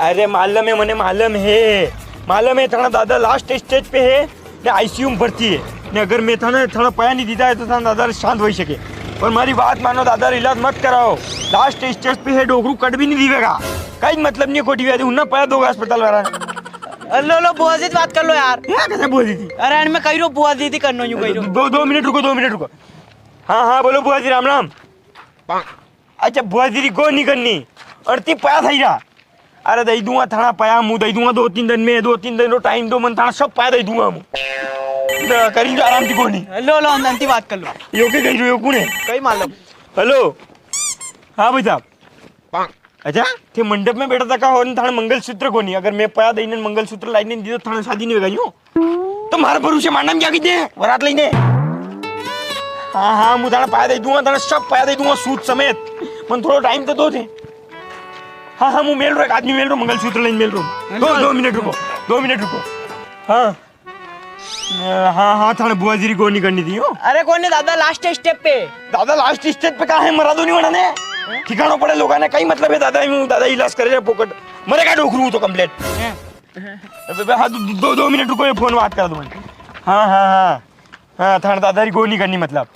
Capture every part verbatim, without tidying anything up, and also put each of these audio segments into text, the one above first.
अरे मालम है, मने मालम है, मालम है, थाणा दादा last stage पे है, ने ICU में भर्ती है, ने अगर मैं थाणा, थाणा पया नी दीदा है, तो थाणा दादा शांत वई सके। पर मारी बात मानो, दादा रो इलाज मत कराओ, last stage पे है, डोकरू कट भी नी दीवेगा, कई मतलब नी, खोटी व्याधि, उन्ना पया दोगा अस्पताल वाला। अरे लो, लो, बुआ जी ती बात कर लो यार। क्या कैसे बुआ जी ती? अरे, अरे, मैं कई रो बुआ जी ती करनो, यूं कई रो। दो, दो मिनट रुको, दो मिनट रुको। हाँ, हाँ, बोलो बुआ जी, राम राम। अच्छा, बुआ जी री गो नी करनी। अरे, ती पया थाई रा। अरे, दई दूंगा थाणा पया, मूं दई दूंगा दो तीन दिन में, दो तीन दिन रो time दो, मने थाणा सब पया दई दूंगा मूं। ना, करी जो आराम ती कोनी। लो, लो, अंती बात कर लो। यो के कई रो, यो कुण है? कई मालम। Hello। हाँ भाई साहब। अच्छा, थे मंडप में बैठा था का, और थाने मंगलसूत्र कोनी? अगर मैं पया दई ने मंगलसूत्र लाई ने दी तो थाने शादी नी होगा यूं? तो म्हारे भरोसे मांडा में क्या कीजे, वरात लई ने? हाँ, हाँ, मूं थाने पया दई दूंगा, थाने सब पया दई दूंगा, सूद समेत। मने थोड़ो time तो दो थे। हाँ, हाँ, मूं मेल रो, एक आदमी मेल रो, मंगलसूत्र लई ने मेल रो। दो, दो मिनट रुको, दो मिनट रुको। हाँ। अ, हाँ, हाँ, थाने बुआ जी री गो नी करनी थी, हो? अरे कोनी दादा, last step पे। दादा, last step पे का है? मरा दो नी वणा ने। ठिकाणो पड़े लोगा ने, कई मतलब है दादा, यूं दादा इलाज करे रे फोकट। मरेगा डोकरू तो complete। हैं? अबे, अबे, हाँ, दो, दो, दो मिनट रुको, ये फोन बात करा दो मने। हाँ, हाँ, हाँ। हाँ, थाने दादा री गो नी करनी मतलब।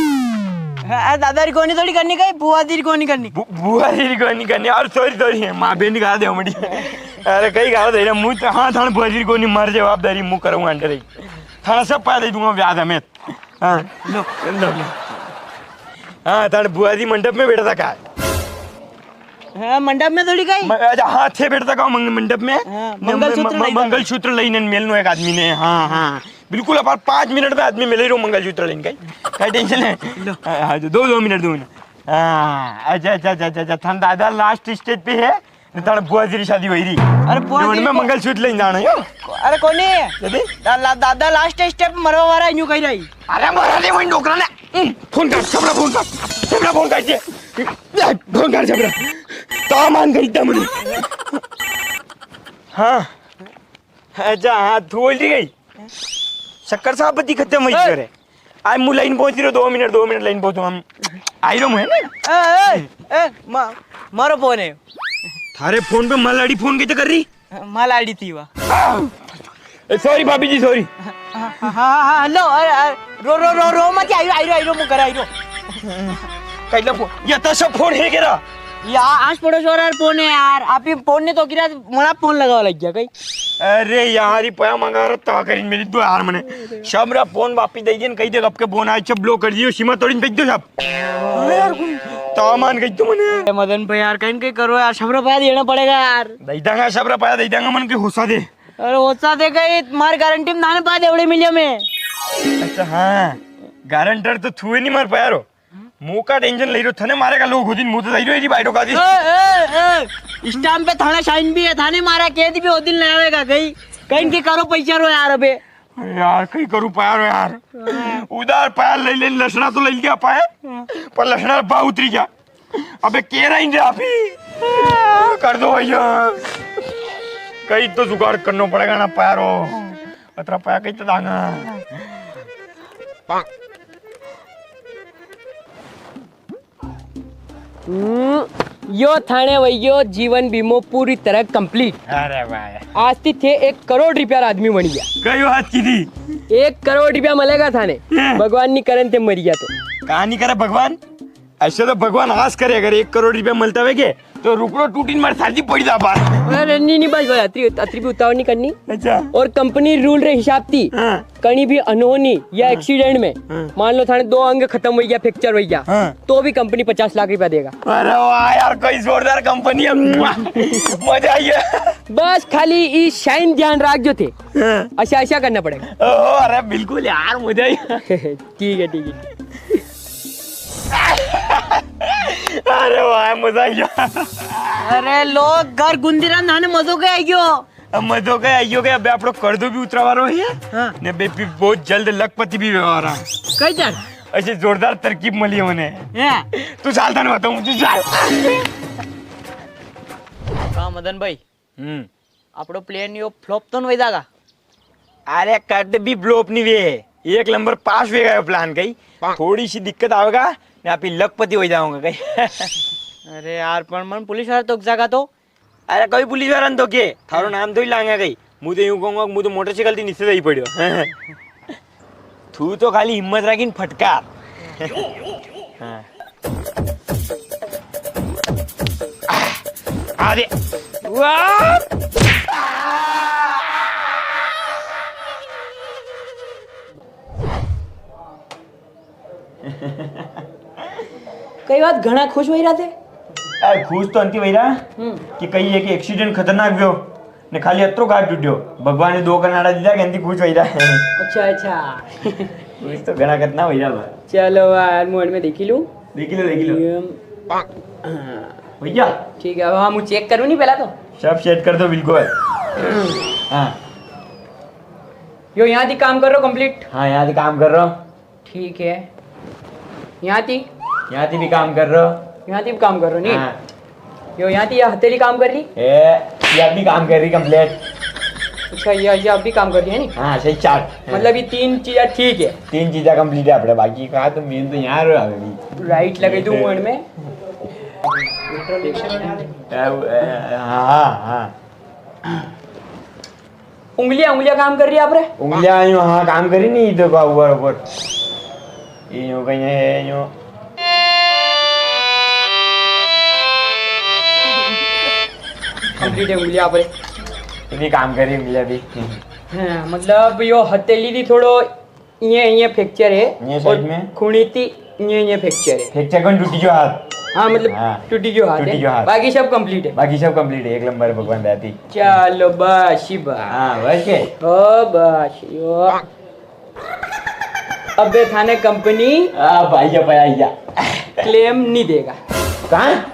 हाँ, दादा री गो नी थोड़ी करनी, कई बुआ जी री गो नी करनी। बु-, बुआ जी री गो नी करनी। और sorry, sorry, माँ बेन गा दे मड़ी। अरे, कई गा दे रे, मूं तो, हाँ, थाने बुआ जी री गो नी, मारी जवाबदारी मूं करूंगा अंडर ही। थाने सब पया दई दूंगा ब्याज समेत। हाँ। लो। लो, लो। हाँ, थाने बुआ जी मंडप में बैठा था का? हाँ, मंडप में थोड़ी गई। म-, अच्छा, हाँ, थे बैठा था का मंग-, मंडप में? हाँ, ने मंगलसूत्र म-, म-, लई था। मंगलसूत्र लई ने मेलनो एक आदमी ने। हाँ, हाँ। बिल्कुल, अपार पाँच मिनट में आदमी मिले रो मंगलसूत्र लई ने गई। कई tension है? लो। हाँ, हाँ, जो दो, दो मिनट, दो मिनट। हाँ, अच्छा, अच्छा, अच्छा, अच्छा, अच्छा, थाने दादा last stage पे है। ने थाने बुआ जी री शादी वई री। अरे बुआ जी में को- मंगलसूत्र लई ने जाना यो। अरे कोनी। जदी? दा-, ला-, दादा last step मरवा वाला यूं कई रा। अरे मरा दे वही डोकरा ने। हम्म, फोन कर, सबरा फोन कर। सबरा फोन कर दे। ले, फोन कर सबरा। तामान कर इतना मुझे। हाँ। अच्छा, हाँ, तू बोल रही गई। शक्कर साहब बत्ती खत्म हुई करे। आई मूं लाइन पहुंच रही, दो मिनट, दो मिनट लाइन पहुंचो हम। आई रो मैं ना। ए, ए, ए, मा-, मारो फोन है। थारे फोन पे मलाड़ी फोन कैसे कर रही? मलाड़ी थी वा। ए, sorry भाभी जी, sorry। हाँ, हाँ, हाँ, हाँ, hello, अरे, अरे, रो, रो, रो, रो मत, आई रो, आई रो, आई रो, मूं घर आई रो। कैला फोन? या तो सब फोन है केरा? या आस पड़ोस वाला फोन है यार, आप ही फोन ने तो गिरा, मना फोन लगावा लग गया कई। अरे यार, ये पया मंगा रहा था, करीन मेरी दो यार मने। सबरा फोन वापी दे दिन, कही दे, आपके फोन आए, सब block कर दियो, सीमा तोड़ीन फेंक दो सब। अरे यार, तामान कही तू मने। ए मदन भाई यार, कहीं कहीं करो यार, सबरा पया देना पड़ेगा यार। दई दांगा, सबरा पया दई दांगा, मन के होसा दे। अरे होसा दे कई, मार गारंटी में थाने पया देवड़े मिलिया में। अच्छा हाँ, गारंटर तो थू ही नी मार पाया रो। मूं का tension लई रो, थने मारेगा लोग हो दिन, मूं तो जाई रो, एरी बाइडो का दी। ए, ए, ए, stamp पे थाना sign भी है, थाने मारा कैद भी हो दिन ले आवेगा कई, कहीं के करो पैसा रो यार अबे। अरे यार, कई करूं पाया रो यार। हाँ। उधार पाया लई ले, लसणा तो लई गया पाया, हाँ। पर लसणा भाव उतरी गया। अबे केरा इंजे आपी कर दो भैया, कई तो जुगाड़ करनो पड़ेगा ना पाया रो। अतरा पाया कई तो दांगा। हम्म, यो थाने वयो जीवन बीमो पूरी तरह complete। अरे वाह। आज थी थे एक करोड़ रुपया रा आदमी बन गया। कई बात की थी? एक करोड़ रुपया मिलेगा थाने। हैं? भगवान नी करे ते मर गया तो। कहाँ नी करे भगवान? ऐसे तो भगवान आस करे, अगर एक करोड़ रुपया मिलता वे के, तो रुकड़ो टूटीन मार साजी पड़ी जा बाहर। अरे नी, नी भाई, भाई, अतरी, अतरी भी उतावल नी करनी। अच्छा। और company rule रे हिसाब थी, हाँ। कणी भी अनहोनी या हाँ। Accident में, हाँ। मान लो थाने दो अंग खत्म हो गया, fracture हो गया, हाँ। तो भी company पचास लाख रुपया देगा। अरे वाह यार, कोई जोरदार company है। मुआ। मजा आई गया। बस खाली ई sign ध्यान राख जो थे। हाँ। ऐसा, ऐसा करना पड़ेगा। ओहो, अरे बिल्कुल यार, मजा आई गया। ठीक है, ठीक है। अरे वाह, मजा आई गया। अरे लोग घर गुंदी रहा, नाने मजो के आई गयो। अब मजो के आई गयो के अबे आपणो कर्जो भी उतरवा रो है। हाँ। ने बे भी बहुत जल्द लखपति भी वेवा रा। कई तर? ऐसे जोरदार तरकीब मिली है मने। हाँ। तू चाल, थाने बताऊं, तू चाल। का मदन भाई? हम्म। आपणो plan यो flop तो नी वई जागा? अरे, कद भी flop नी वे। एक नंबर पास वेगा यो plan कई। थोड़ी सी दिक्कत आवेगा, ने आपी लखपति हो जाओगा कई। अरे यार, पण मन पुलिस वाला तो जागा तो? अरे, कोई पुलिस वाला ने तो के, थारो नाम तो ही लांगा कई। मु तो यूं कहूंगा, मु तो मोटरसाइकिल थी नीचे ही पड़ियो। तू तो खाली हिम्मत राखी ने फटकार। हाँ। आ दे। वाह! कई बात घणा खुश वई रहा थे? अरे खुश तो अंति वई रहा हम्म। कि कई एक accident खतरनाक व्यो, ने खाली अतरो घात टूट्यो, भगवान ने दो कनाड़ा दीदा, के अंति खुश वई रहा। अच्छा, अच्छा। खुश तो घणा खतरनाक वई रहा बा। चलो यार, मोड़ में देखी लूं। देखी लो, देखी लो। ये हाँ। भैया। ठीक है, अब हाँ, मु check करूँ नी पहला तो। सब set कर दो बिल्कुल। हाँ। यो यहाँ थी काम कर रो complete? हाँ, यहाँ थी काम कर रो। ठीक है। यहाँ थी? यहाँ थी भी काम कर रो। यहाँ थी भी काम कर रो नी? हाँ। यो यहाँ थी या हथेली काम कर री? ए, या भी काम कर री complete। अच्छा, या, या भी काम कर री है नी? हाँ, सही चाट। मतलब ये तीन चीजा ठीक है? तीन चीजा complete है अपने, बाकी का तो main तो यहाँ रो अभी। Right लगे तू मोड़ में। ए, ए, हाँ, हाँ। उंगलियां, उंगलियां काम कर री आप रे? उंगलियां यूं, हाँ, काम करी नी, देखो, ऊपर, ऊपर। ये यूं कहीं है, यूं। Complete है उंगलियां आप रे। ये भी काम करी उंगलियां भी। हाँ, मतलब, यो हथेली थी थोड़ो इये, इये fracture है। ये और side में? खुणी ती इये, इये fracture है। Fracture कौन टूटी गयो हाथ? हाँ, मतलब, हाँ। टूटी गयो हाथ टूटी है। गयो हाथ। बाकी सब complete है। बाकी सब complete है, एक नंबर भगवान दाती। चलो, बस ही बस। हाँ, बस है। ओ, बस, यो। अबे थाने company आ, भाई, या भाई, या। Claim नी देगा। कहाँ?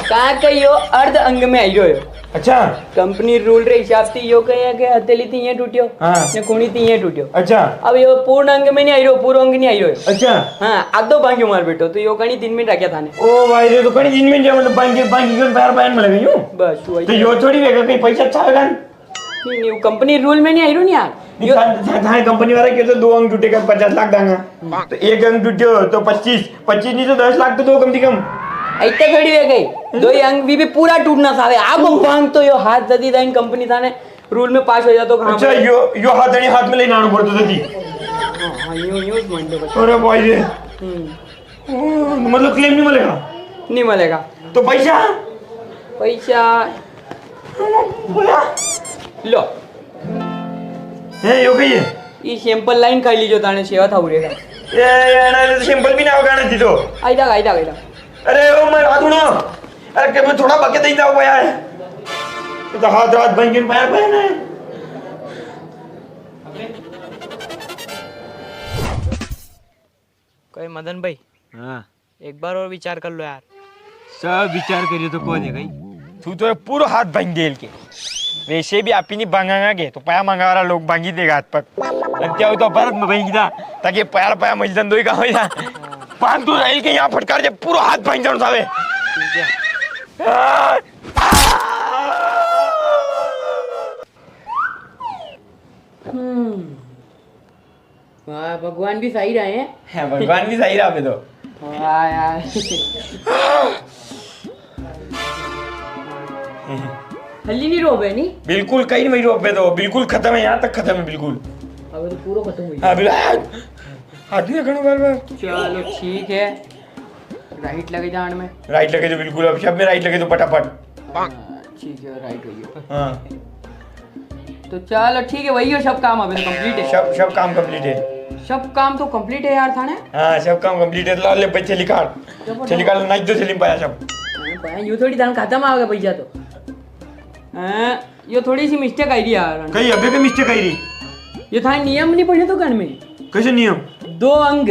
का के यो अर्ध अंग में आई रह्यो। अच्छा। Company rule रे हिसाब से यो कहे के हथेली थी ये टूटियो, हाँ। ने खुणी थी ये टूटियो। अच्छा। अब यो पूर्ण अंग में नी आई रह्यो, पूरो अंग नी आई रह्यो। अच्छा। हाँ, आधो भांग्यो मार बेटो, तो यो कणी दिन में राख्या थाने। ओ भाई रे, तो कणी दिन में जा, मतलब, भांगी, भांगी क्यों पैर पैन में लगे यूं? बस, वही। तो यो थोड़ी वेगा, कहीं पैसा अच्छा वेगा। नी, नी, वो company rule में नी आई रो नी यार। नी, यो था, था, था, company वाला के तो दो अंग टूटेगा, पचास लाख दांगा। तो एक अंग टूटियो तो पच्चीस, पच्चीस नी तो दस लाख तो दो कम से कम। इतने थोड़ी हो गई। दो ही अंग भी, भी पूरा टूटना सावे। आगो भांग तो यो हाथ जदी दाइन company थाने rule में pass हो जातो कहाँ अच्छा, पे? यो, यो हाथ अणी हाथ में लेने आना पड़तो जदी। हाँ, हाँ, यूं, यूं मान लो बस। अरे भाई रे। हम्म। ओ, मतलब claim नी मिलेगा? नी मिलेगा। तो पैसा? पैसा बोला। लो। है, यो कही है? ई sample line खाई लीजो, ताने सेवा था उरेगा। ए, ए, ना, तो sample भी ना होगा ना जी तो। आइदा, आइदा, आइदा। अरे, ओ, मैं बात सुनो। अरे, के मैं थोड़ा बके दे जाओ भैया। तो हाथ रात बन गई, पैर बन है। कई मदन भाई, हाँ। एक बार और विचार कर लो यार। सब विचार करियो तो कोई नहीं गई। तू तो पूरो हाथ भांगी देल के। वैसे भी आपी नी भांगांगा के, तो पया मांगा वाला लोग भांगी देगा हाथ पग। अत्या हो तो भारत में भांगी दा, ताकि पया पया मिल जान दो ही काम हो जा। पान तू रेल के यहाँ फटकार दे, पूरो हाथ भांगी जान सावे। ठीक है। आ! हम्म। वाह, भगवान भी सही रहे हैं। हाँ, भगवान भी सही रहा पे तो। वाह यार। हल्ली नी रोबे नी? बिल्कुल कहीं नहीं रोबे तो, बिल्कुल खत्म है, यहाँ तक खत्म है बिल्कुल। अब तो पूरा खत्म हुई। हाँ, बिल्कुल। हाथ नहीं रखना बार बार। चलो ठीक है। Right लगे जान में। Right लगे तो बिल्कुल, अब सब में right लगे तो फटाफट। हाँ, ठीक है, right हो गया। हाँ। तो चलो ठीक है, वही हो, सब काम अबे तो complete है। सब, सब काम complete है। सब काम तो complete है यार थाने। हाँ, सब काम complete है। ला ले भाई, थैली काट। जबरदस्त। थैली काट, नाच दो थैली में पाया सब। हाँ, पाया, यूं थोड़ी दान खत्म आओगे पैसा तो। हाँ। यो थोड़ी सी mistake आई री यार। कई अबे के mistake आई री? यो थाने नियम नी पढ़े तो गण में? कैसे नियम? दो अंग,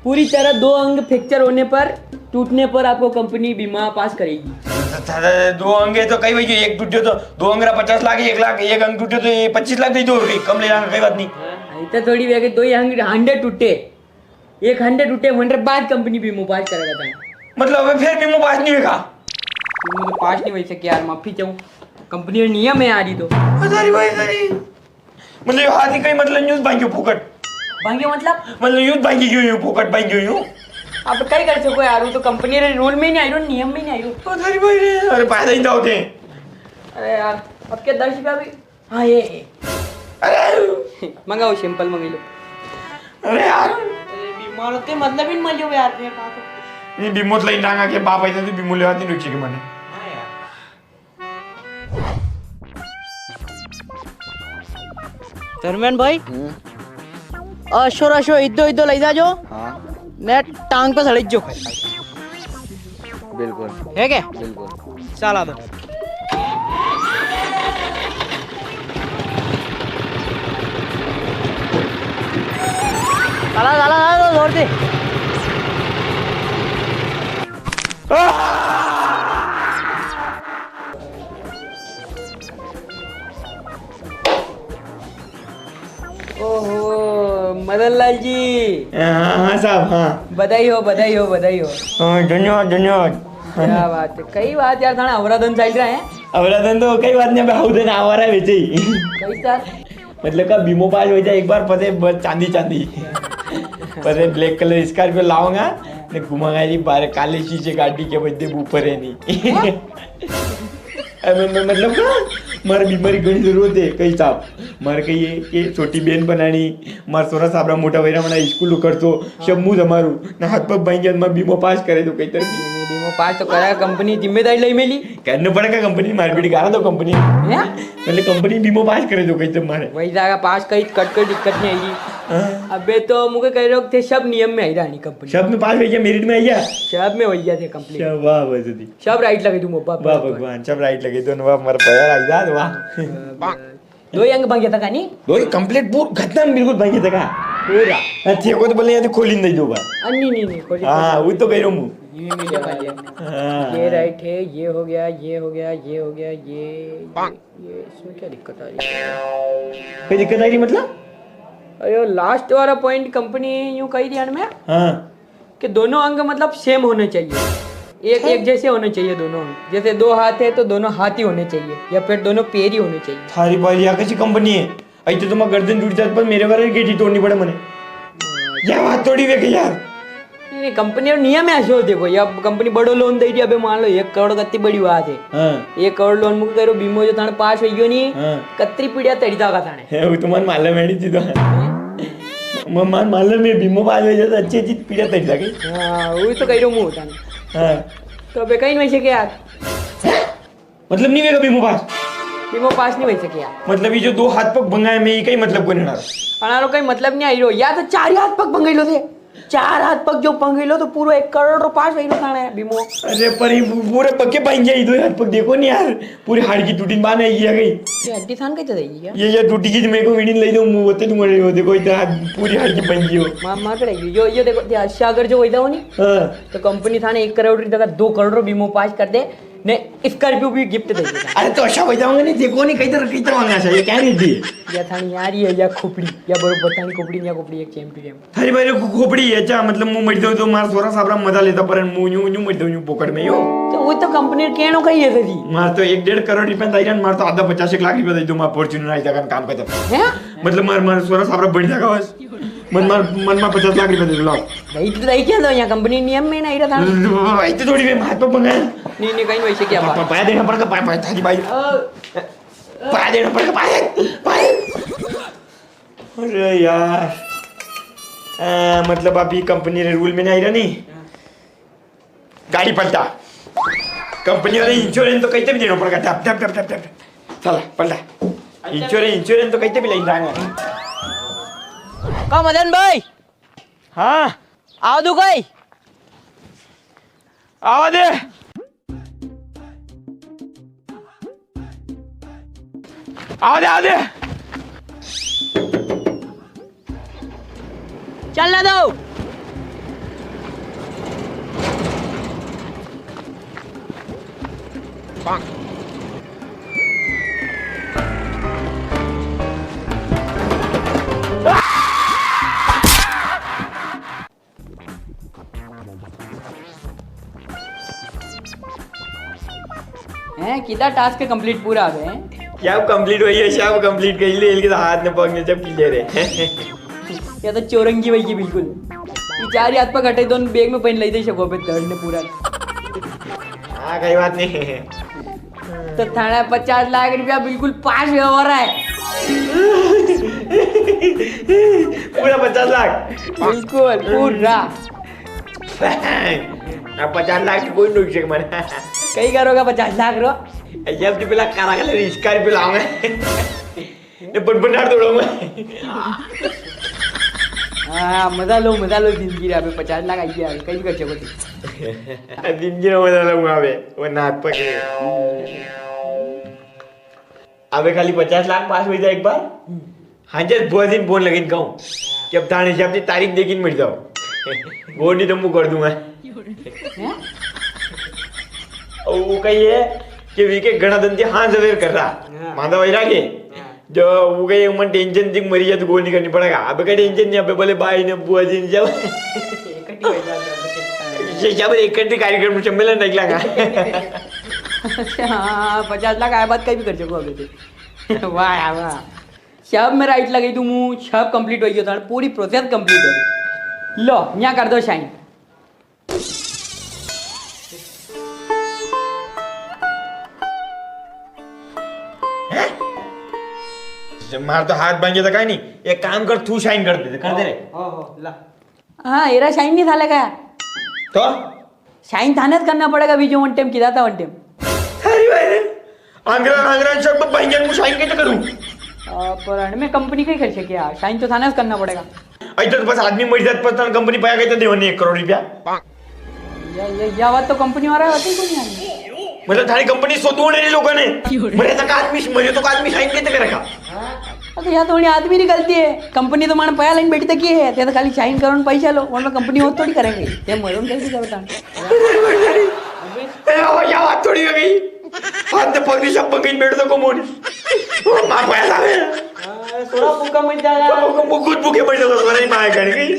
पूरी तरह दो अंग fracture होने पर, टूटने पर आपको company बीमा pass करेगी। थ-, थ-, थ-, दो अंग है तो कई वही, एक टूटे तो दो अंग रा पचास लाख, एक लाख, एक अंग टूटे तो ये पच्चीस लाख दे दो, कम ले जाना, कई बात नहीं। हाँ, इतना थोड़ी वे के दो ही अंग हंडे टूटे। एक हंडे टूटे, हंडे बाद company बीमो pass करेगा तने। मतलब, अबे फिर बीमो pass नहीं होगा? बीमो तो pass नहीं हो सके यार, माफी चाहूँ। Company रो नियम है यार, ये तो। अरे भाई, अरे। मतलब, यो हाथ ही कई, मतलब, यूं भांग्यो फोकट। भांग्यो मतलब? मतलब, यूं भांगी क्यों, यूं फोकट भांग्यो यूं? अब कई कर सको यार, वो तो company रे rule में ही नहीं आई रो, नियम में ही नहीं आई रो। अरे भाई रे, अरे, पैसा ही ना होते। अरे यार, अब क्या दस रुपया भी? हाँ, ये, ये। अरे! मंगाओ, simple मंगाई लो। अरे यार! अरे, बीमार होते मतलब ही नहीं मलियो यार, मेरे पास। नहीं, बीमो तो लई डांगा के बाप आया तो बीमो लेवा तीन रुचि के मने। हाँ यार। धर्मेन भाई, हम्म। अशोर अशो इद्दो इद्दो लई जाजो। हाँ। ने टांग पे सड़क जो। बिल्कुल। है के? बिल्कुल। चला दो। चला, चला, चला, जोर दे। ओहो, मदन लाल जी। हाँ, हाँ साहब, हाँ। बधाई हो, बधाई हो, बधाई हो। हाँ, धन्यवाद, धन्यवाद। क्या बात है, कई बात यार, थाना अवराधन चल रहा है। अवराधन तो कई बात नहीं, अब हाउ दिन आवारा बेचे ही। कई सर? मतलब का बीमो पास हो जाए एक बार, पते बस चांदी चांदी। पते black colour Scorpio लाऊंगा, ने घुमाऊंगा जी बाहर काले शीशे गाड़ी के बदले ऊपर है नहीं। हाँ? अबे मैं मतलब का, मारे बीमारी घणी जरूरत है, कई साहब। मारे कई है कि छोटी बहन बनानी, मारे सोरा साबरा मोटा वैरा मना स्कूल खर्चो, सब मुझ हमारू, ना हाथ पग भाई जान, मारे बीमो पास करे तो कई तरह की। नहीं, बीमो पास तो करा, कंपनी जिम्मेदारी लई मेली। करना पड़ेगा कंपनी, मार पीट गारा दो कंपनी। हैं? पहले कंपनी बीमो पास करे दो कई तरह मारे। वही जागा पास कई कट कोई दिक्कत नहीं आएगी। हाँ। अबे तो मुके कह रहे हो थे सब नियम में आई रानी कंपनी। सब में पास हो गया, merit में आई गया। सब में हो गया थे कंपनी। क्या वाह, वाह, जल्दी। सब right लगे तुम, बाप, वाह बाप। भगवान, सब right लगे, दोनों बाप मर पया, राजदार, वाह। दो ही अंग भांग्या था कानी? दो ही complete, पूर खत्म, बिल्कुल भांग्या था का? पूरा। हाँ, थे को तो बोले, या तो खोली नहीं दो बार। आ, नहीं, नहीं, नहीं, खोली हाँ, नहीं। वो तो कह रहा हूँ। ये मीडिया वाले। हाँ। ये right है, ये हो गया, ये हो गया, ये हो गया, ये, ये, ये, इसमें क्या दिक्कत आ रही है? कोई दिक्कत आ रही मतलब? अरे, वो last वाला point कंपनी यूं कही दिया ना मैं। हाँ। कि दोनों अंग मतलब same होने चाहिए, एक, हैं? एक जैसे होने चाहिए दोनों अंग। जैसे दो हाथ है तो दोनों हाथ ही होने चाहिए, या फिर दोनों पैर ही होने चाहिए। थारी बारी या कैसी कंपनी है? आई तो तुम्हारा गर्दन टूट जात पर मेरे बारे गेटी तोड़नी पड़े मने। या बात थोड़ी वे के यार। नहीं, नहीं, कंपनी रो नियम है असो, देखो, या कंपनी बड़ो loan दे रही है, अबे मान लो एक करोड़ कत्ती बड़ी बात है। हाँ। एक करोड़ loan मुके करो बीमो जो थाने पास हो गयो नहीं, हाँ। कतरी पीड़िया तड़ी जागा थाने। है, वो तो मन मालूम है नहीं जी तो। हैं? म-, मन मालूम है, बीमो पास हो जाए तो अच्छी अच्छी पीड़ा तक लगे। हाँ, वही तो कह रहा हूँ मैं थाने। हाँ। तो अबे कहीं नहीं सके यार। मतलब नहीं वेगा बीमो पास? बीमो पास नहीं वही सके यार। मतलब ये जो दो हाथ पग भंगा है, मैं ये कहीं मतलब को नहीं रहा। अनारो कहीं मतलब नहीं आई रो। या तो चार ही हाथ पग भंगाई लो थे। चार हाथ पग जो भंगाई लो तो पूरो एक करोड़ रो पास वही लो थाने बीमो। अरे पर ये पू-, पूरे पक्के भांग्या, ये दो हाथ पग देखो नहीं यार। पूरी हाड़की टूटी बाने आई आ गई। ये हड्डी थान कैसे देगी क्या? ये, ये टूटी की तो मेरे को वीडियो ले दो, मुंह होते तुम्हारे हो, देखो इतना हाथ, पूरी हाड़की बन गई हो। मार, मार के रखी। यो, यो देखो, या सागर जो वही था वो नहीं? हाँ। तो कंपनी थाने एक करोड़ री जगह दो करोड़ रो बीमो पास कर दे, ने Scorpio भी gift दे देगा। अरे तो अच्छा वही जाऊंगा नहीं, देखो नहीं, कई तरह, कई तरह मांगा सा, ये क्या रेडी है? या थानी यारी है, या खोपड़ी, या बरोबर थानी खोपड़ी, या खोपड़ी एक same to same। थारी बारे को खोपड़ी है, अच्छा, मतलब, मुंह मर दो तो मार सोरा साबरा मजा लेता, पर मुंह यूं, यूं मर दो, यूं पोकट में यूं। तो वो तो कंपनी कहनो का ही है जी। मार तो एक डेढ़ करोड़ रुपया दाई रन, मार तो आधा पचास एक लाख रुपया दे दो, मार Fortuner आई जागा काम खत्म। हैं? मतलब, मार, मार सोरा साबरा बन जागा बस। मन, मार, मन मार पचास लाख रुपया दे दो, लाओ। भाई, तो भाई क्या दो, यहाँ कंपनी नियम में नहीं रहा था। भाई, तो थोड़ी मैं हाथ पे मंगाया। नहीं, नहीं, कहीं वैसे क्या पा-, बात? पा-, पाया देना पड़ेगा, पाया, पाया, थारी भाई। ओ, पाया देना पड़ेगा, पाया, पाया। अरे यार, आ, मतलब, अभी कंपनी रे रूल में नहीं आई रहा नी। गाड़ी पलटा। कंपनी वाले इंश्योरेंस तो कहते भी देना पड़ेगा, टप, टप, टप, टप, टप। चला, पलटा। इंश्योरेंस, इंश्योरेंस तो कहते भी लेना है। का मदन भाई? हाँ। आवा दू कई? आवा दे। आवा दे, आवा दे। चल ना दो। हैं, कितना टास्क कंप्लीट पूरा आवे हैं? क्या कंप्लीट हुई है, सब कंप्लीट कर ले, इनके तो हाथ ने पग ने सब क्लियर है। या तो चौरंगी वही की बिल्कुल। ये चार ही हाथ पग हटे, दोनों बैग में पहन ले दे सको पे दर्द ने पूरा। हाँ, कई बात नहीं। तो थाणा पचास लाख रुपया बिल्कुल पास हुआ हो रहा है। पूरा पचास लाख? बिल्कुल, पूरा। अब पचास लाख की कोई नोट चेक मारे। कई करोगा पचास लाख रो? जब तो पेला काला कलर Scorpio लाऊंगा। ने बन बनार दौड़ाऊंगा। हाँ, मजा लो, मजा लो जिंदगी रा। अबे पचास लाख आई गया, कई भी कर सको तू। जिंदगी रा मजा लूंगा अबे, वो नाथ पकड़े। अबे खाली पचास लाख पास हो जाए एक बार। हाँ, जब बुआ जी ने फोन लगइन कहूँ कि अब थाने हिसाब से तारीख देखिन मर जाओ। वो नहीं तो मुँह कर दूंगा। हैं? और वो कही है कि वीके घणा दिन से हाँ जवेर कर रहा। हाँ। मांदा वही रहा के? हाँ। जो वो कही, "मन टेंशन दिख मरी जा तो गोली करनी पड़ेगा।" अबे का टेंशन नहीं, अबे बोले भाई ने बुआ जी ने जब इकट्ठी हो जाओ, जब ये जब इकट्ठी कार्यक्रम सम्मेलन रख लांगा। अच्छा, हाँ, पचास लाख आया बात कई भी कर सको अबे तो। वाह यार, वाह। सब में राइट लगाई दूं मूं, सब कंप्लीट हो गयो था, पूरी प्रोसेस कंप्लीट है। लो, यहाँ कर दो साइन। हैं? जब मार तो हाथ भांगे तो काई नहीं, एक काम कर, तू साइन कर दे, कर दे रे। हो, हो, ला। हाँ, एरा साइन नहीं था लगा। तो? साइन थाने तो करना पड़ेगा, बीजो वन टाइम की दाता वन टाइम। अरे भाई रे, आंगरा, आंगरा सब भांगे, मूं साइन कैसे करूं? आ, पर अणमें कंपनी कई कर सके यार, साइन तो थाने से करना पड़ेगा। अई तो बस आदमी मर जात, पर तन कंपनी पाया गई तो देवनी एक करोड़ रुपया। या, या, या बात तो कंपनी वाला होते ही कोई नहीं आने। मतलब थारी कंपनी सो दूर है लोगों ने। मरे तक आदमी, मरे तो आदमी साइन कैसे करेगा? हाँ, तो या थोड़ी आदमी री गलती है। कंपनी तो माने पया लाइन बैठी तकी है, ते तो खाली साइन करो न पैसा लो, वरना कंपनी वो थोड़ी करेंगे। ये मरो कैसे करता? ए, ओ, या बात थोड़ी हो गई। हाथ तो पगड़ी सब पकड़ बैठ तो को मोनी। ओ, माँ पैसा है। हाँ, थोड़ा भूखा मर जाएगा। वो, वो खुद भूखे मर जाता, थोड़ा ही माँ कर गई।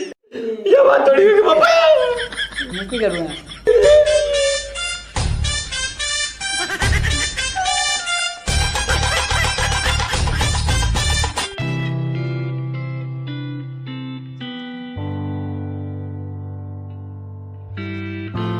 या बात थोड़ी हो गई, पापा। मैं क्या करूँगा?